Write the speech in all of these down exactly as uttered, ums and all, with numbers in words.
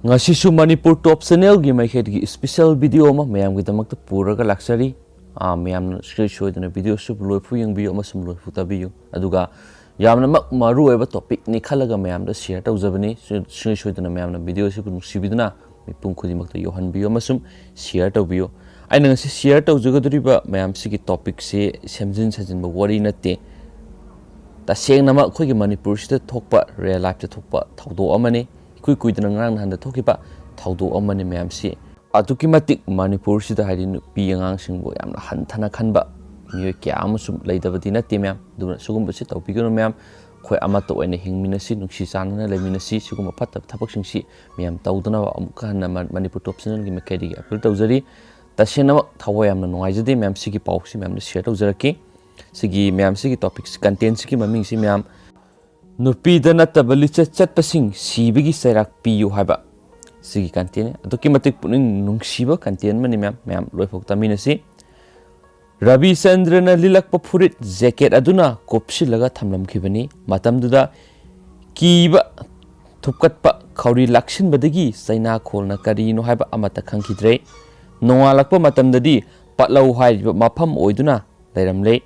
ꯉꯁꯤꯁꯨ ꯃꯅꯤꯄꯨꯔ ꯇꯣꯞ ꯆꯦꯅꯦꯜꯒꯤ ꯃꯥꯏꯀꯩꯗꯒꯤ special video ꯑꯃ ꯃꯌꯥꯝꯒꯤꯗꯃꯛꯇ ꯄꯨꯔꯒ ꯂꯥꯛꯆꯔꯤ꯫ ꯑꯥ, ꯃꯌꯥꯝꯅ ꯁꯨꯡꯁꯣꯏ ꯁꯣꯏꯗꯅ ꯚꯤꯗꯤꯑꯣꯁꯤꯕꯨ ꯂꯣꯏꯐꯥꯎ ꯌꯦꯡꯕꯤꯌꯨ ꯑꯃꯁꯨꯡ ꯂꯣꯏꯐꯥꯎ ꯇꯥꯕꯤꯌꯨ꯫ ꯑꯗꯨꯒ ꯌꯥꯝꯅꯃꯛ ꯃꯔꯨ ꯑꯣꯏꯕ ꯇꯣꯄꯤꯛꯅꯤ ꯈꯜꯂꯒ ꯃꯌꯥꯝꯗ ꯁꯤꯌꯔ ꯇꯧꯖꯕꯅꯤ꯫ ꯁꯨꯡ-, ꯁꯨꯡꯁꯣꯏ ꯁꯣꯏꯗꯅ ꯃꯌꯥꯝꯅ ꯚꯤꯗꯤꯑꯣꯁꯤꯕꯨ ꯅꯨꯡꯁꯤꯕꯤꯗꯨꯅ ꯃꯤꯄꯨꯝ ꯈꯨꯗꯤꯡꯃꯛꯇ ꯌꯧꯍꯟꯕꯤꯌꯨ ꯑꯃꯁꯨꯡ ꯁꯤꯌꯔ ꯇꯧꯕꯤꯌꯨ꯫ ꯑꯩꯅ ꯉꯁꯤ ꯁꯤꯌꯔ ꯇꯧꯖꯒꯗꯧꯔꯤꯕ ꯃꯌꯥꯝꯁꯤꯒꯤ ꯇꯣꯄꯤꯛꯁꯤ ꯁꯦꯝꯖꯤꯟ ꯁꯥꯖꯤꯟꯕ ꯋꯥꯔꯤ ꯅꯠꯇꯦ꯫ ꯇꯁꯦꯡꯅꯃꯛ ꯑꯩꯈꯣꯏꯒꯤ ꯃꯅꯤꯄꯨꯔꯁꯤꯗ ꯊꯣꯛꯄ, ꯔꯤꯌꯦꯜ ꯂꯥꯏꯐꯇ ꯊꯣꯛꯄ ꯊꯧꯗꯣꯛ ꯑꯃꯅꯤ꯫ ꯏꯀꯨꯏ ꯀꯨꯏꯗꯅ ꯉꯔꯥꯡ ꯅꯍꯥꯟꯗ ꯊꯣꯛꯈꯤꯕ ꯊꯧꯗꯣꯛ ꯑꯃꯅꯤ ꯃꯌꯥꯝꯁꯤ꯫ ꯑꯗꯨꯛꯀꯤ ꯃꯇꯤꯛ ꯃꯅꯤꯄꯨꯔꯁꯤꯗ, ꯍꯥꯏꯗꯤ, ꯅꯨꯄꯤ ꯑꯉꯥꯡꯁꯤꯡꯕꯨ ꯌꯥꯝꯅ ꯍꯟꯊꯅ ꯈꯟꯕ ꯃꯤꯑꯣꯏ ꯀꯌꯥ ꯑꯃꯁꯨ ꯂꯩꯇꯕꯗꯤ ꯅꯠꯇꯦ ꯃꯌꯥꯝ꯫ ꯑꯗꯨꯅ ꯁꯤꯒꯨꯝꯕꯁꯤ ꯇꯧꯕꯤꯒꯅꯨ ꯃꯌꯥꯝ꯫ ꯑꯩꯈꯣꯏ ꯑꯃꯠꯇ ꯑꯣꯏꯅ ꯍꯤꯡꯃꯤꯟꯅꯁꯤ, ꯅꯨꯡꯁꯤ ꯆꯥꯟꯅꯅ ꯂꯩꯃꯤꯟꯅꯁꯤ꯫ ꯁꯤꯒꯨꯝꯕ ꯐꯠꯇꯕ ꯊꯕꯛꯁꯤꯡꯁꯤ ꯃꯌꯥꯝ ꯇꯧꯗꯅꯕ ꯑꯃꯨꯛꯀ ꯍꯟꯅ ꯃ-, ꯃꯅꯤꯄꯨꯔ ꯇꯣꯞ ꯆꯦꯅꯦꯜꯒꯤ ꯃꯥꯏꯀꯩꯗꯒꯤ ꯑꯄꯤꯜ ꯇꯧꯖꯔꯤ꯫ ꯇꯁꯦꯡꯅꯃꯛ ꯊꯋꯥꯏ ꯌꯥꯝꯅ ꯅꯨꯡꯉꯥꯏꯖꯗꯦ ꯃꯌꯥꯝ꯫ ꯁꯤꯒꯤ ꯄꯥꯎꯁꯤ ꯃꯌꯥꯝꯗ ꯁꯤꯌꯔ ꯇꯧꯖꯔꯛꯀꯦ꯫ ꯁꯤꯒꯤ ꯃꯌꯥꯝꯁꯤꯒꯤ ꯇꯣꯄꯤꯛꯁꯤ, ꯀꯟꯇꯦꯟꯁꯤꯒꯤ ꯃꯃꯤꯡꯁꯤ ꯃꯌꯥꯝ, "ꯅꯨꯄꯤꯗ ꯅꯠꯇꯕ ꯂꯤꯆꯠ ꯆꯠꯄꯁꯤꯡ ꯁꯤꯕꯒꯤ ꯆꯩꯔꯥꯛ ꯄꯤꯌꯨ" ꯍꯥꯏꯕ ꯁꯤꯒꯤ ꯀꯟꯇꯦꯟꯅꯤ꯫ ꯑꯗꯨꯛꯀꯤ ꯃꯇꯤꯛ ꯄꯨꯛꯅꯤꯡ ꯅꯨꯡꯁꯤꯕ ꯀꯟꯇꯦꯟ ꯑꯃꯅꯤ ꯃꯌꯥꯝ, ꯃꯌꯥꯝ ꯂꯣꯏꯐꯥꯎ ꯇꯥꯃꯤꯟꯅꯁꯤ꯫ ꯔꯕꯤꯆꯟꯗ꯭ꯔꯅ ꯂꯤꯠꯂꯛꯄ ꯐꯨꯔꯤꯠ ꯖꯦꯀꯦꯠ ꯑꯗꯨꯅ ꯀꯨꯞꯁꯤꯜꯂꯒ ꯊꯝꯂꯝꯈꯤꯕꯅꯤ꯫ ꯃꯇꯝꯗꯨꯗ ꯀꯤꯕ ꯊꯨꯞꯀꯠꯄ ꯈꯧꯔꯤ ꯂꯥꯛꯁꯤꯟꯕꯗꯒꯤ ꯆꯩꯅꯥꯈꯣꯜꯅ ꯀꯔꯤꯅꯣ ꯍꯥꯏꯕ ꯑꯃꯠꯇ ꯈꯪꯈꯤꯗ꯭ꯔꯦ꯫ ꯅꯣꯡꯉꯥꯜꯂꯛꯄ ꯃꯇꯝꯗꯗꯤ ꯄꯠꯂꯧ ꯍꯥꯏꯔꯤꯕ ꯃꯐꯝ ꯑꯣꯏꯗꯨꯅ ꯂꯩꯔꯝꯂꯦ꯫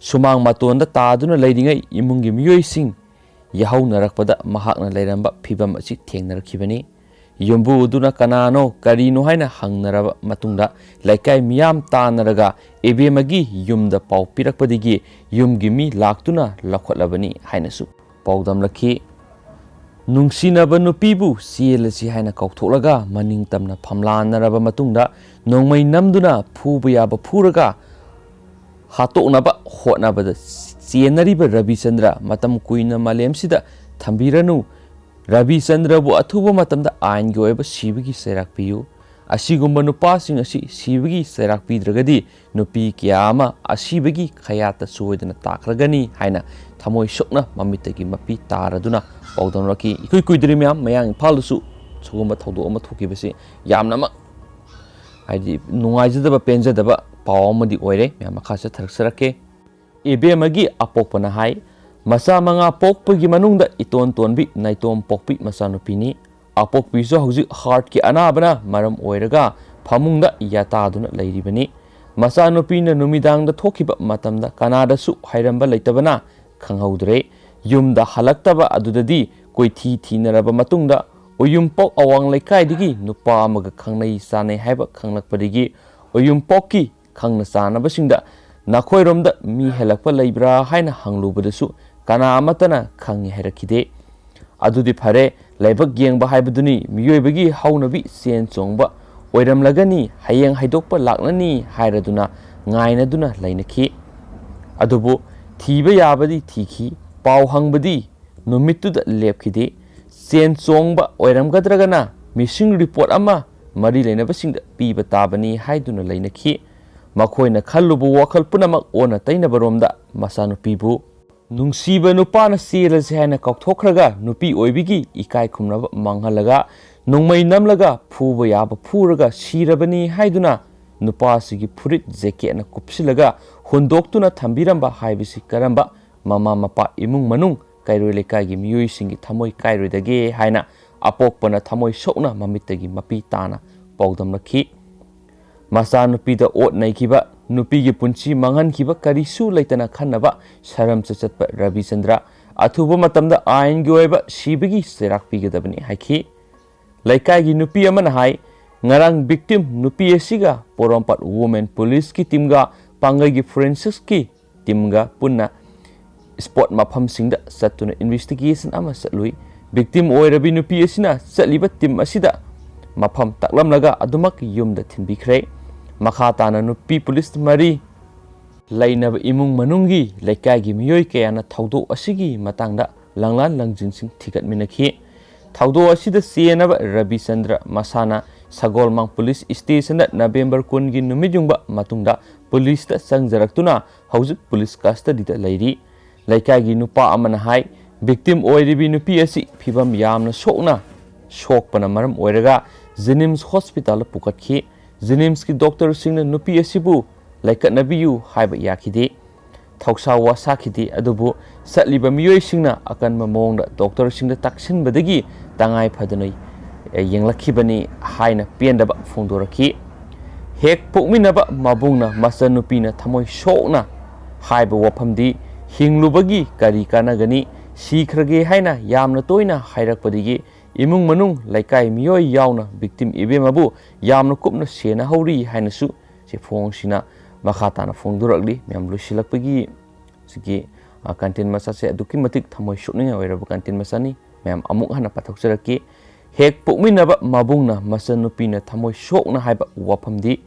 ꯁꯨꯃꯥꯡ ꯃꯇꯣꯟꯗ ꯇꯥꯗꯨꯅ ꯂꯩꯔꯤꯉꯩ ꯏꯃꯨꯡꯒꯤ ꯃꯤꯑꯣꯏꯁꯤꯡ ꯌꯥꯍꯧꯅꯔꯛꯄꯗ ꯃꯍꯥꯛꯅ ꯂꯩꯔꯝꯕ ꯐꯤꯚꯝ ꯑꯁꯤ ꯊꯦꯡꯅꯔꯛꯈꯤꯕꯅꯤ꯫ ꯌꯨꯝꯕꯨ ꯑꯗꯨꯅ ꯀꯅꯥꯅꯣ, ꯀꯔꯤꯅꯣ ꯍꯥꯏꯅ ꯍꯪꯅꯔꯕ ꯃꯇꯨꯡꯗ, ꯂꯩꯀꯥꯏ ꯃꯤꯌꯥꯝ ꯇꯥꯟꯅꯔꯒ ꯏꯕꯦꯝꯃꯒꯤ ꯌꯨꯝꯗ ꯄꯥꯎ ꯄꯤꯔꯛꯄꯗꯒꯤ ꯌꯨꯝꯒꯤ ꯃꯤ ꯂꯥꯛꯇꯨꯅ ꯂꯧꯈꯠꯂꯕꯅꯤ ꯍꯥꯏꯅꯁꯨ ꯄꯥꯎꯗꯝꯂꯛꯈꯤ꯫ ꯅꯨꯡꯁꯤꯅꯕ ꯅꯨꯄꯤꯕꯨ ꯆꯦꯜꯂꯁꯤ ꯍꯥꯏꯅ ꯀꯧꯊꯣꯛꯂꯒ ꯃꯅꯤꯡ ꯇꯝꯅ ꯐꯝꯂꯥꯟꯅꯔꯕ ꯃꯇꯨꯡꯗ, ꯅꯣꯡꯃꯩ ꯅꯝꯗꯨꯅ ꯐꯨꯕ ꯌꯥꯕ ꯐꯨꯔꯒ ꯍꯥꯠꯇꯣꯛꯅꯕ ꯍꯣꯠꯅꯕꯗ ꯆꯦꯟꯅꯔꯤꯕ ꯔꯕꯤꯆꯟꯗ꯭ꯔ ꯃꯇꯝ ꯀꯨꯏꯅ ꯃꯥꯂꯦꯝꯁꯤꯗ ꯊꯝꯕꯤꯔꯅꯨ꯫ ꯔꯕꯤꯆꯟꯗ꯭ꯔꯕꯨ ꯑꯊꯨꯕ ꯃꯇꯝꯗ ꯑꯥꯏꯟꯒꯤ ꯑꯣꯏꯕ ꯁꯤꯕꯒꯤ ꯆꯩꯔꯥꯛ ꯄꯤꯌꯨ꯫ ꯑꯁꯤꯒꯨꯝꯕ ꯅꯨꯄꯥꯁꯤꯡ ꯑꯁꯤ ꯁꯤꯕꯒꯤ ꯆꯩꯔꯥꯛ ꯄꯤꯗ꯭ꯔꯒꯗꯤ ꯅꯨꯄꯤ ꯀꯌꯥ ꯑꯃ ꯑꯁꯤꯕꯒꯤ ꯈꯌꯥꯠꯇ ꯁꯣꯏꯗꯅ ꯇꯥꯈ꯭ꯔꯒꯅꯤ ꯍꯥꯏꯅ ꯊꯃꯣꯏ ꯁꯣꯛꯅ ꯃꯃꯤꯠꯇꯒꯤ ꯃꯄꯤ ꯇꯥꯔꯗꯨꯅ ꯄꯥꯎꯗꯝꯂꯛꯈꯤ꯫ ꯏꯀꯨꯏ ꯀꯨꯏꯗ꯭ꯔꯤ ꯃꯌꯥꯝ, ꯃꯌꯥꯡ ꯏꯝꯐꯥꯜꯗꯁꯨ ꯁꯤꯒꯨꯝꯕ ꯊꯧꯗꯣꯛ ꯑꯃ ꯊꯣꯛꯈꯤꯕꯁꯤ ꯌꯥꯝꯅꯃꯛ, ꯍꯥꯏꯗꯤ, ꯅꯨꯡꯉꯥꯏꯖꯗꯕ, ꯄꯦꯟꯖꯗꯕ ꯄꯥꯎ ꯑꯃꯗꯤ ꯑꯣꯏꯔꯦ꯫ ꯃꯌꯥꯝ ꯃꯈꯥ ꯆꯠꯊꯔꯛꯆꯔꯛꯀꯦ꯫ ꯏꯕꯦꯝꯃꯒꯤ ꯑꯄꯣꯛꯄꯅ ꯍꯥꯏ, ꯃꯆꯥ ꯃꯉꯥ ꯄꯣꯛꯄꯒꯤ ꯃꯅꯨꯡꯗ ꯏꯇꯣꯟ ꯇꯣꯟꯕꯤ ꯅꯥꯏꯇꯣꯝ ꯄꯣꯛꯄꯤ ꯃꯆꯥꯅꯨꯄꯤꯅꯤ꯫ ꯑꯄꯣꯛꯄꯤꯁꯨ ꯍꯧꯖꯤꯛ ꯍꯥꯔꯠꯀꯤ ꯑꯅꯥꯕꯅ ꯃꯔꯝ ꯑꯣꯏꯔꯒ ꯐꯃꯨꯡꯗ ꯌꯥꯇꯥꯗꯨꯅ ꯂꯩꯔꯤꯕꯅꯤ꯫ ꯃꯆꯥꯅꯨꯄꯤꯅ ꯅꯨꯃꯤꯗꯥꯡꯗ ꯊꯣꯛꯈꯤꯕ ꯃꯇꯝꯗ ꯀꯅꯥꯗꯁꯨ ꯍꯥꯏꯔꯝꯕ ꯂꯩꯇꯕꯅ ꯈꯪꯍꯧꯗ꯭ꯔꯦ꯫ ꯌꯨꯝꯗ ꯍꯜꯂꯛꯇꯕ ꯑꯗꯨꯗꯗꯤ ꯀꯣꯏꯊꯤ ꯊꯤꯅꯔꯕ ꯃꯇꯨꯡꯗ ꯎꯌꯨꯝꯄꯣꯛ ꯑꯋꯥꯡ ꯂꯩꯀꯥꯏꯗꯒꯤ ꯅꯨꯄꯥ ꯑꯃꯒ ꯈꯪꯅꯩ ꯆꯥꯟꯅꯩ ꯍꯥꯏꯕ ꯈꯪꯂꯛꯄꯗꯒꯤ ꯎꯌꯨꯝꯄꯣꯛꯀꯤ ꯈꯪꯅ ꯆꯥꯟꯅꯕꯁꯤꯡꯗ "ꯅꯈꯣꯏꯔꯣꯝꯗ ꯃꯤ ꯍꯦꯜꯂꯛꯄ ꯂꯩꯕ꯭ꯔꯥ?" ꯍꯥꯏꯅ ꯍꯪꯂꯨꯕꯗꯁꯨ ꯀꯅꯥ ꯑꯃꯠꯇꯅ ꯈꯪꯉꯤ ꯍꯥꯏꯔꯛꯈꯤꯗꯦ꯫ ꯑꯗꯨꯗꯤ ꯐꯔꯦ, ꯂꯥꯏꯕꯛ ꯌꯦꯡꯕ ꯍꯥꯏꯕꯗꯨꯅꯤ, ꯃꯤꯑꯣꯏꯕꯒꯤ ꯍꯧꯅꯕꯤ ꯆꯦꯟ ꯆꯣꯡꯕ ꯑꯣꯏꯔꯝꯂꯒꯅꯤ, ꯍꯌꯦꯡ ꯍꯥꯏꯗꯣꯛꯄ ꯂꯥꯛꯂꯅꯤ ꯍꯥꯏꯔꯗꯨꯅ ꯉꯥꯏꯅꯗꯨꯅ ꯂꯩꯅꯈꯤ꯫ ꯑꯗꯨꯕꯨ ꯊꯤꯕ ꯌꯥꯕꯗꯤ ꯊꯤꯈꯤ, ꯄꯥꯎ ꯍꯪꯕꯗꯤ ꯅꯨꯃꯤꯠꯇꯨꯗ ꯂꯦꯞꯈꯤꯗꯦ꯫ ꯆꯦꯟ ꯆꯣꯡꯕ ꯑꯣꯏꯔꯝꯒꯗ꯭ꯔꯒꯅ ꯃꯤꯁꯤꯡ ꯔꯤꯄꯣꯔꯠ ꯑꯃ ꯃꯔꯤ ꯂꯩꯅꯕꯁꯤꯡꯗ ꯄꯤꯕ ꯇꯥꯕꯅꯤ ꯍꯥꯏꯗꯨꯅ ꯂꯩꯅꯈꯤ꯫ ꯃꯈꯣꯏꯅ ꯈꯜꯂꯨꯕ ꯋꯥꯈꯜ ꯄꯨꯝꯅꯃꯛ ꯑꯣꯟꯅ ꯇꯩꯅꯕꯔꯣꯝꯗ ꯃꯆꯥꯅꯨꯄꯤꯕꯨ ꯅꯨꯡꯁꯤꯕ ꯅꯨꯄꯥꯅ ꯆꯦꯜꯂꯁꯤ ꯍꯥꯏꯅ ꯀꯥꯎꯊꯣꯛꯈ꯭ꯔꯒ, ꯅꯨꯄꯤ ꯑꯣꯏꯕꯤꯒꯤ ꯏꯀꯥꯏ ꯈꯨꯝꯅꯕ ꯃꯥꯡꯍꯜꯂꯒ, ꯅꯣꯡꯃꯩ ꯅꯝꯂꯒ, ꯐꯨꯕ ꯌꯥꯕ ꯐꯨꯔꯒ ꯁꯤꯔꯕꯅꯤ ꯍꯥꯏꯗꯨꯅ ꯅꯨꯄꯥꯁꯤꯒꯤ ꯐꯨꯔꯤꯠ ꯖꯦꯀꯦꯠꯅ ꯀꯨꯞꯁꯤꯜꯂꯒ ꯍꯨꯟꯗꯣꯛꯇꯨꯅ ꯊꯝꯕꯤꯔꯝꯕ ꯍꯥꯏꯕꯁꯤ ꯀꯔꯝꯕ ꯃꯃꯥ ꯃꯄꯥ, ꯏꯃꯨꯡ ꯃꯅꯨꯡ, ꯀꯩꯔꯣꯏ ꯂꯩꯀꯥꯏꯒꯤ ꯃꯤꯑꯣꯏꯁꯤꯡꯒꯤ ꯊꯃꯣꯏ ꯀꯥꯏꯔꯣꯏꯗꯒꯦ ꯍꯥꯏꯅ ꯑꯄꯣꯛꯄꯅ ꯊꯃꯣꯏ ꯁꯣꯛꯅ ꯃꯃꯤꯠꯇꯒꯤ ꯃꯄꯤ ꯇꯥꯅ ꯄꯥꯎꯗꯝꯂꯛꯈꯤ꯫ ꯃꯆꯥꯅꯨꯄꯤꯗ ꯑꯣꯠ ꯅꯩꯈꯤꯕ, ꯅꯨꯄꯤꯒꯤ ꯄꯨꯟꯁꯤ ꯃꯥꯡꯍꯟꯈꯤꯕ ꯀꯔꯤꯁꯨ ꯂꯩꯇꯅ ꯈꯟꯅꯕ ꯁꯔꯝ ꯆꯠꯆꯠꯄ ꯔꯕꯤꯆꯟꯗ꯭ꯔ ꯑꯊꯨꯕ ꯃꯇꯝꯗ ꯑꯥꯏꯟꯒꯤ ꯑꯣꯏꯕ ꯁꯤꯕꯒꯤ ꯆꯩꯔꯥꯛ ꯄꯤꯒꯗꯕꯅꯤ ꯍꯥꯏꯈꯤ꯫ ꯂꯩꯀꯥꯏꯒꯤ ꯅꯨꯄꯤ ꯑꯃꯅ ꯍꯥꯏ, ꯉꯔꯥꯡ ꯚꯤꯛꯇꯤꯝ ꯅꯨꯄꯤ ꯑꯁꯤꯒ ꯄꯣꯔꯣꯝꯄꯥꯠ ꯋꯨꯃꯦꯟ ꯄꯨꯂꯤꯁꯀꯤ ꯇꯤꯝꯒ ꯄꯥꯡꯒꯩꯒꯤ ꯐꯣꯔꯦꯟꯁꯤꯛꯁꯀꯤ ꯇꯤꯝꯒ ꯄꯨꯟꯅ ꯁ꯭ꯄꯣꯠ ꯃꯐꯝꯁꯤꯡꯗ ꯆꯠꯇꯨꯅ ꯏꯟꯚꯦꯁꯇꯤꯒꯦꯁꯟ ꯑꯃ ꯆꯠꯂꯨꯏ꯫ ꯚꯤꯛꯇꯤꯝ ꯑꯣꯏꯔꯕꯤ ꯅꯨꯄꯤ ꯑꯁꯤꯅ ꯆꯠꯂꯤꯕ ꯇꯤꯝ ꯑꯁꯤꯗ ꯃꯐꯝ ꯇꯥꯛꯂꯝꯂꯒ ꯑꯗꯨꯃꯛ ꯌꯨꯝꯗ ꯊꯤꯟꯕꯤꯈ꯭ꯔꯦ꯫ ꯃꯈꯥ ꯇꯥꯅ ꯅꯨꯄꯤ ꯄꯨꯂꯤꯁ ꯃꯔꯤ ꯂꯩꯅꯕ ꯏꯃꯨꯡ ꯃꯅꯨꯡꯒꯤ ꯂꯩꯀꯥꯏꯒꯤ ꯃꯤꯑꯣꯏ ꯀꯌꯥꯅ ꯊꯧꯗꯣꯛ ꯑꯁꯤꯒꯤ ꯃꯇꯥꯡꯗ ꯂꯥꯡꯂꯥꯟ ꯂꯥꯡꯖꯤꯟꯁꯤꯡ ꯊꯤꯒꯠꯃꯤꯟꯅꯈꯤ꯫ ꯊꯧꯗꯣꯛ ꯑꯁꯤꯗ ꯆꯦꯟꯅꯕ ꯔꯕꯤꯆꯟꯗ꯭ꯔ ꯃꯁꯥꯅ ꯁꯒꯣꯜꯃꯥꯡ ꯄꯨꯂꯤꯁ ꯁ꯭ꯇꯦꯁꯟꯗ ꯅꯕꯦꯝꯕꯔ ꯀꯨꯟꯒꯤ ꯅꯨꯃꯤꯠ ꯌꯨꯡꯕ ꯃꯇꯨꯡꯗ ꯄꯨꯂꯤꯁꯇ ꯆꯪꯖꯔꯛꯇꯨꯅ ꯍꯧꯖꯤꯛ ꯄꯨꯂꯤꯁ ꯀꯁꯇꯗꯤꯗ ꯂꯩꯔꯤ꯫ ꯂꯩꯀꯥꯏꯒꯤ ꯅꯨꯄꯥ ꯑꯃꯅ ꯍꯥꯏ, ꯚꯤꯛꯇꯤꯝ ꯑꯣꯏꯔꯤꯕꯤ ꯅꯨꯄꯤ ꯑꯁꯤ ꯐꯤꯚꯝ ꯌꯥꯝꯅ ꯁꯣꯛꯅ ꯁꯣꯛꯄꯅ ꯃꯔꯝ ꯑꯣꯏꯔꯒ ꯖꯦꯅꯤꯝꯁ ꯍꯣꯁꯄꯤꯇꯥꯜꯗ ꯄꯨꯈꯠꯈꯤ꯫ ꯖꯦꯅꯤꯝꯁꯀꯤ ꯗꯣꯛꯇꯔꯁꯤꯡꯅ ꯅꯨꯄꯤ ꯑꯁꯤꯕꯨ ꯂꯩꯀꯠꯅꯕꯤꯌꯨ ꯍꯥꯏꯕ ꯌꯥꯈꯤꯗꯦ꯫ ꯊꯧꯁꯥ ꯋꯥ ꯁꯥꯈꯤꯗꯦ, ꯑꯗꯨꯕꯨ ꯆꯠꯂꯤꯕ ꯃꯤꯑꯣꯏꯁꯤꯡꯅ ꯑꯀꯟꯕ ꯃꯑꯣꯡꯗ ꯗꯣꯛꯇꯔꯁꯤꯡꯗ ꯇꯥꯛꯁꯤꯟꯕꯗꯒꯤ ꯇꯉꯥꯏ ꯐꯗꯅ ꯌꯦꯡꯂꯛꯈꯤꯕꯅꯤ ꯍꯥꯏꯅ ꯄꯦꯟꯗꯕ ꯐꯣꯡꯗꯣꯔꯛꯈꯤ꯫ ꯍꯦꯛ ꯄꯣꯛꯃꯤꯟꯅꯕ ꯃꯕꯨꯡꯅ ꯃꯆꯟꯅꯨꯄꯤꯅ ꯊꯃꯣꯏ ꯁꯣꯛꯅ ꯍꯥꯏꯕ ꯋꯥꯐꯝꯗꯤ, "ꯍꯤꯡꯂꯨꯕꯒꯤ ꯀꯔꯤ ꯀꯥꯟꯅꯒꯅꯤ? ꯁꯤꯈ꯭ꯔꯒꯦ" ꯍꯥꯏꯅ ꯌꯥꯝꯅ ꯇꯣꯏꯅ ꯍꯥꯏꯔꯛꯄꯗꯒꯤ ꯏꯃꯨꯡ ꯃꯅꯨꯡ, ꯂꯩꯀꯥꯏ ꯃꯤꯑꯣꯏ ꯌꯥꯎꯅ victim ꯏꯕꯦꯝꯃꯕꯨ ꯌꯥꯝꯅ ꯀꯨꯞꯅ ꯁꯦꯟꯅꯍꯧꯔꯤ ꯍꯥꯏꯅꯁꯨ ꯆꯦꯐꯣꯡꯁꯤꯅ ꯃꯈꯥ ꯇꯥꯅ ꯐꯣꯡꯗꯣꯔꯛꯂꯤ꯫ ꯃꯌꯥꯝ, ꯂꯣꯏꯁꯤꯜꯂꯛꯄꯒꯤ ꯁꯤꯒꯤ, ꯑ, content ꯃꯆꯥꯁꯦ ꯑꯗꯨꯛꯀꯤ ꯃꯇꯤꯛ ꯊꯃꯣꯏ ꯁꯣꯛꯅꯤꯡꯉꯥꯏ ꯑꯣꯏꯔꯕ content ꯃꯆꯥꯅꯤ꯫ ꯃꯌꯥꯝ, ꯑꯃꯨꯛ ꯍꯟꯅ ꯄꯥꯊꯣꯛꯆꯔꯛꯀꯦ꯫ "ꯍꯦꯛ ꯄꯣꯛꯃꯤꯟꯅꯕ ꯃꯕꯨꯡꯅ ꯃꯆꯟꯅꯨꯄꯤꯅ ꯊꯃꯣꯏ ꯁꯣꯛꯅ ꯍꯥꯏꯕ ꯋꯥꯐꯝꯗꯤ,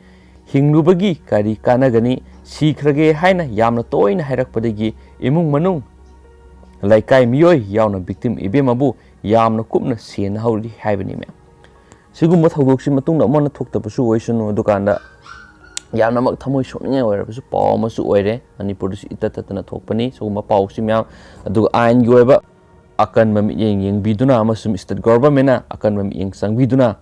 'ꯍꯤꯡꯂꯨꯕꯒꯤ ꯀꯔꯤ ꯀꯥꯟꯅꯒꯅꯤ? ꯁꯤꯈ꯭ꯔꯒꯦ' ꯍꯥꯏꯅ ꯌꯥꯝꯅ ꯇꯣꯏꯅ ꯍꯥꯏꯔꯛꯄꯗꯒꯤ ꯏꯃꯨꯡ ꯃꯅꯨꯡ, ꯂꯩꯀꯥꯏ ꯃꯤꯑꯣꯏ ꯌꯥꯎꯅ victim ꯏꯕꯦꯝꯃꯕꯨ ꯌꯥꯝꯅ ꯀꯨꯞꯅ ꯁꯦꯟꯅꯍꯧꯔꯤ" ꯍꯥꯏꯕꯅꯤ, ꯃꯌꯥꯝ꯫ ꯁꯤꯒꯨꯝꯕ ꯊꯧꯗꯣꯛꯁꯤ ꯃꯇꯨꯡꯗ ꯑꯃꯨꯛ ꯍꯟꯅ ꯊꯣꯛꯇꯕꯁꯨ ꯑꯣꯏꯁꯅꯨ꯫ ꯑꯗꯨꯀꯥꯟꯗ ꯌꯥꯝꯅꯃꯛ ꯊꯃꯣꯏ ꯁꯣꯛꯅꯤꯡꯉꯥꯏ ꯑꯣꯏꯔꯕꯁꯨ ꯄꯥꯎ ꯑꯃꯁꯨ ꯑꯣꯏꯔꯦ꯫ ꯃꯅꯤꯄꯨꯔꯗꯁꯨ ꯏꯇꯠ ꯇꯠꯇꯅ ꯊꯣꯛꯄꯅꯤ ꯁꯤꯒꯨꯝꯕ ꯄꯥꯎꯁꯤ, ꯃꯌꯥꯝ꯫ ꯑꯗꯨꯒ ꯑꯥꯏꯟꯒꯤ ꯑꯣꯏꯕ ꯑꯀꯟꯕ ꯃꯤꯠꯌꯦꯡ ꯌꯦꯡꯕꯤꯗꯨꯅ ꯑꯃꯁꯨꯡ state government ꯅ ꯑꯀꯟꯕ ꯃꯤꯠꯌꯦꯡ ꯆꯪꯕꯤꯗꯨꯅ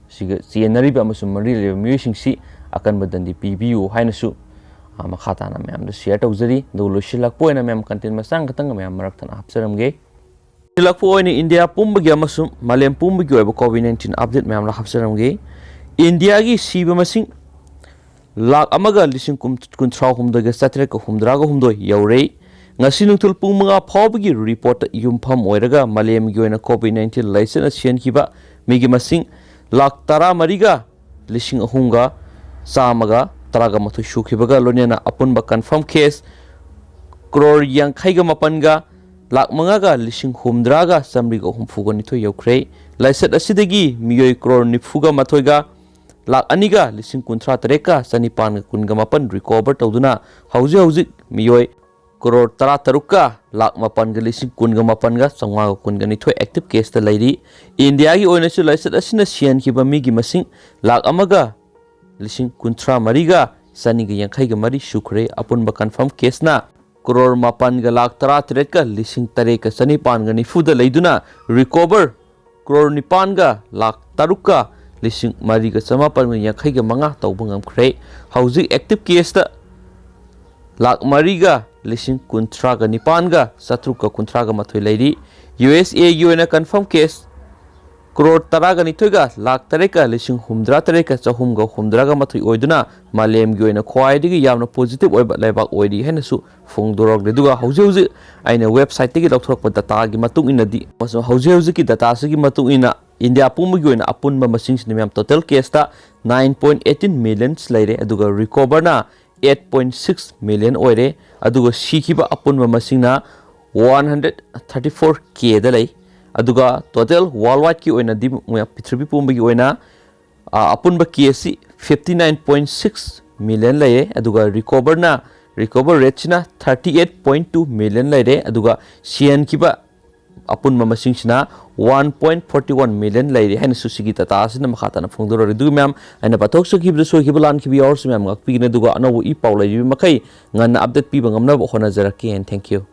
ꯁꯤꯒ ꯆꯦꯟꯅꯔꯤꯕ ꯑꯃꯁꯨꯡ ꯃꯔꯤ ꯂꯩꯅꯕ ꯃꯤꯑꯣꯏꯁꯤꯡꯁꯤ ꯑꯀꯟꯕ ꯗꯟꯗꯤ ꯄꯤꯕꯤꯌꯨ ꯍꯥꯏꯅꯁꯨ, ꯑ, ꯃꯈꯥ ꯇꯥꯅ ꯃꯌꯥꯝꯗ share ꯇꯧꯖꯔꯤ꯫ ꯑꯗꯨꯒ ꯂꯣꯏꯁꯤꯜꯂꯛꯄ ꯑꯣꯏꯅ, ꯃꯌꯥꯝ, content ꯃꯆꯥ ꯈꯛꯇꯪꯒ ꯃꯌꯥꯝ ꯃꯔꯛ ꯊꯠꯅ ꯍꯥꯞꯆꯔꯝꯒꯦ꯫ ꯂꯣꯏꯁꯤꯜꯂꯛꯄ ꯑꯣꯏꯅ ꯏꯟꯗꯤꯌꯥ ꯄꯨꯝꯕꯒꯤ ꯑꯃꯁꯨꯡ ꯃꯥꯂꯦꯝ ꯄꯨꯝꯕꯒꯤ ꯑꯣꯏꯕ COVID nineteen update ꯃꯌꯥꯝ ꯑꯃ ꯍꯥꯞꯆꯔꯝꯒꯦ꯫ ꯏꯟꯗꯤꯌꯥꯒꯤ ꯁꯤꯕ ꯃꯁꯤꯡ ꯂꯥꯈ ꯑꯃꯒ ꯂꯤꯁꯤꯡ ꯀꯨꯟ-, ꯀꯨꯟꯊ꯭ꯔꯥ ꯍꯨꯝꯗꯣꯏꯒ ꯆꯥꯇ꯭ꯔꯦꯠꯀ ꯍꯨꯝꯗ꯭ꯔꯥꯒ ꯍꯨꯝꯗꯣꯏ ꯌꯧꯔꯦ꯫ ꯉꯁꯤ ꯅꯨꯡꯊꯤꯜ ꯄꯨꯡ ꯃꯉꯥ ꯐꯥꯎꯕꯒꯤ report ꯇ ꯌꯨꯝꯐꯝ ꯑꯣꯏꯔꯒ ꯃꯥꯂꯦꯝꯒꯤ ꯑꯣꯏꯅ COVID nineteen ꯂꯥꯏꯆꯠꯅ ꯁꯤꯍꯟꯈꯤꯕ ꯃꯤꯒꯤ ꯃꯁꯤꯡ ꯂꯥꯈ ꯇꯔꯥꯃꯔꯤꯒ ꯂꯤꯁꯤꯡ ꯑꯍꯨꯝꯒ ꯆꯥꯝꯃꯒ ꯇꯔꯥꯒ ꯃꯥꯊꯣꯏ ꯁꯨꯈꯤꯕꯒ ꯂꯣꯏꯅꯅ ꯑꯄꯨꯟꯕ confirm case ꯀ꯭ꯔꯣꯔ ꯌꯥꯡꯈꯩꯒ ꯃꯥꯄꯟꯒ ꯂꯥꯈ ꯃꯉꯥꯒ ꯂꯤꯁꯤꯡ ꯍꯨꯝꯗ꯭ꯔꯥꯒ ꯆꯥꯃꯔꯤꯒ ꯍꯨꯝꯐꯨꯒ ꯅꯤꯊꯣꯏ ꯌꯧꯈ꯭ꯔꯦ꯫ ꯂꯥꯏꯆꯠ ꯑꯁꯤꯗꯒꯤ ꯃꯤꯑꯣꯏ ꯀ꯭ꯔꯣꯔ ꯅꯤꯐꯨꯒ ꯃꯥꯊꯣꯏꯒ ꯂꯥꯈ ꯑꯅꯤꯒ ꯂꯤꯁꯤꯡ ꯀꯨꯟꯊ꯭ꯔꯥ ꯇꯔꯦꯠꯀ ꯆꯅꯤꯄꯥꯟꯒ ꯀꯨꯟꯒ ꯃꯥꯄꯟ recover ꯇꯧꯗꯨꯅ ꯍꯧꯖꯤꯛ ꯍꯧꯖꯤꯛ ꯃꯤꯑꯣꯏ ꯀ꯭ꯔꯣꯔ ꯇꯔꯥ ꯇꯔꯨꯛꯀ ꯂꯥꯈ ꯃꯥꯄꯟꯒ ꯂꯤꯁꯤꯡ ꯀꯨꯟꯒ ꯃꯥꯄꯟꯒ ꯆꯥꯝꯃꯉꯥꯒ ꯀꯨꯟꯒ ꯅꯤꯊꯣꯏ active case ꯇ ꯂꯩꯔꯤ꯫ ꯏꯟꯗꯤꯌꯥꯒꯤ ꯑꯣꯏꯅꯁꯨ ꯂꯥꯏꯆꯠ ꯑꯁꯤꯅ ꯁꯤꯍꯟꯈꯤꯕ ꯃꯤꯒꯤ ꯃꯁꯤꯡ ꯂꯥꯈ ꯑꯃꯒ ꯂꯤꯁꯤꯡ ꯀꯨꯟꯊ꯭ꯔꯥ ꯃꯔꯤꯒ ꯆꯅꯤꯒ ꯌꯥꯡꯈꯩꯒ ꯃꯔꯤ ꯁꯨꯈ꯭ꯔꯦ꯫ ꯑꯄꯨꯟꯕ confirm case ꯅ ꯀ꯭ꯔꯣꯔ ꯃꯥꯄꯟꯒ ꯂꯥꯈ ꯇꯔꯥ ꯇꯔꯦꯠꯀ ꯂꯤꯁꯤꯡ ꯇꯔꯦꯠꯀ ꯆꯅꯤꯄꯥꯟꯒ ꯅꯤꯐꯨꯗ ꯂꯩꯗꯨꯅ recover ꯀ꯭ꯔꯣꯔ ꯅꯤꯄꯥꯟꯒ ꯂꯥꯈ ꯇꯔꯨꯛꯀ ꯂꯤꯁꯤꯡ ꯃꯔꯤꯒ ꯆꯃꯥꯄꯟꯒ ꯌꯥꯡꯈꯩꯒ ꯃꯉꯥ ꯇꯧꯕ ꯉꯝꯈ꯭ꯔꯦ꯫ ꯍꯧꯖꯤꯛ active case ꯇ ꯂꯥꯈ ꯃꯔꯤꯒ ꯂꯤꯁꯤꯡ ꯀꯨꯟꯊ꯭ꯔꯥꯒ ꯅꯤꯄꯥꯟꯒ ꯆꯥꯇ꯭ꯔꯨꯛꯀ ꯀꯨꯟꯊ꯭ꯔꯥꯒ ꯃꯥꯊꯣꯏ ꯂꯩꯔꯤ꯫ ꯌꯨ ꯑꯦꯁ ꯑꯦ ꯒꯤ ꯑꯣꯏꯅ confirm case ꯀ꯭ꯔꯣꯔ ꯇꯔꯥꯒ ꯅꯤꯊꯣꯏꯒ ꯂꯥꯛ ꯇꯔꯦꯠꯀ ꯂꯤꯁꯤꯡ ꯍꯨꯝꯐꯨꯇꯔꯥ ꯇꯔꯦꯠꯀ ꯆꯍꯨꯝꯒ ꯍꯨꯝꯐꯨꯇꯔꯥꯒ ꯃꯥꯊꯣꯏ ꯑꯣꯏꯗꯨꯅ ꯃꯥꯂꯦꯝꯒꯤ ꯑꯣꯏꯅ ꯈ꯭ꯋꯥꯏꯗꯒꯤ ꯌꯥꯝꯅ ꯄꯣꯖꯤꯇꯤꯚ ꯑꯣꯏꯕ ꯂꯩꯕꯥꯛ ꯑꯣꯏꯔꯤ ꯍꯥꯏꯅꯁꯨ ꯐꯣꯡꯗꯣꯔꯛꯂꯤ꯫ ꯑꯗꯨꯒ ꯍꯧꯖꯤꯛ ꯍꯧꯖꯤꯛ ꯑꯩꯅ ꯋꯦꯕꯁꯥꯏꯠꯇꯒꯤ ꯂꯧꯊꯣꯔꯛꯄ ꯗꯇꯥꯒꯤ ꯃꯇꯨꯡ ꯏꯟꯅꯗꯤ, ꯑꯃꯁꯨꯡ ꯍꯧꯖꯤꯛ ꯍꯧꯖꯤꯛꯀꯤ ꯗꯇꯥꯁꯤꯒꯤ ꯃꯇꯨꯡ ꯏꯟꯅ ꯏꯟꯗꯤꯌꯥ ꯄꯨꯝꯕꯒꯤ ꯑꯣꯏꯅ ꯑꯄꯨꯟꯕ ꯃꯁꯤꯡꯁꯤꯅ ꯃꯌꯥꯝ total cases nine point eighteen millions ꯂꯩꯔꯦ, ꯑꯗꯨꯒ ꯔꯤꯀꯣꯚꯔꯅ ꯑꯩꯠ ꯄꯣꯏꯟ ꯁꯤꯛꯁ ꯃꯤꯂꯤꯌꯟ ꯑꯣꯏꯔꯦ, ꯑꯗꯨꯒ ꯁꯤꯈꯤꯕ ꯑꯄꯨꯟꯕ ꯃꯁꯤꯡꯅ ꯋꯥꯟ ꯍꯟꯗ꯭ꯔꯦꯠ ꯊꯥꯔꯇꯤ ꯐꯣꯔ ꯀꯦꯗ ꯂꯩ꯫ ꯑꯗꯨꯒ ꯇꯣꯇꯦꯜ ꯋꯥꯔꯜ ꯋꯥꯏꯗꯀꯤ ꯑꯣꯏꯅꯗꯤ, ꯄ꯭ꯔꯤꯊꯤꯕꯤ ꯄꯨꯝꯕꯒꯤ ꯑꯣꯏꯅ ꯑ, ꯑꯄꯨꯟꯕ ꯀꯦꯁꯁꯤ fifty nine point six million ꯂꯩꯔꯦ, ꯑꯗꯨꯒ ꯔꯤꯀꯣꯚꯔꯅ, ꯔꯤꯀꯣꯚꯔ ꯔꯦꯠꯁꯤꯅ thirty eight point two million ꯂꯩꯔꯦ, ꯑꯗꯨꯒ ꯁꯤꯍꯟꯈꯤꯕ ꯑꯄꯨꯟꯕ ꯃꯁꯤꯡꯁꯤꯅ one point forty one million ꯂꯩꯔꯦ ꯍꯥꯏꯅꯁꯨ ꯁꯤꯒꯤ ꯗꯇꯥ ꯑꯁꯤꯅ ꯃꯈꯥ ꯇꯥꯅ ꯐꯣꯡꯗꯣꯔꯛꯂꯤ꯫ ꯑꯗꯨꯒ ꯃꯌꯥꯝ, ꯑꯩꯅ ꯄꯥꯊꯣꯛꯆꯈꯤꯕꯗ ꯁꯣꯏꯈꯤꯕ ꯂꯥꯟꯈꯤꯕ ꯌꯥꯎꯔꯁꯨ ꯃꯌꯥꯝ ꯉꯥꯛꯄꯤꯒꯅꯤ, ꯑꯗꯨꯒ ꯑꯅꯧꯕ ꯏ ꯄꯥꯎ ꯂꯩꯔꯤꯕ ꯃꯈꯩ ꯉꯟꯅ ꯑꯞꯗꯦꯠ ꯄꯤꯕ ꯉꯝꯅꯕ ꯍꯣꯠꯅꯖꯔꯛꯀꯦ꯫ And thank you꯫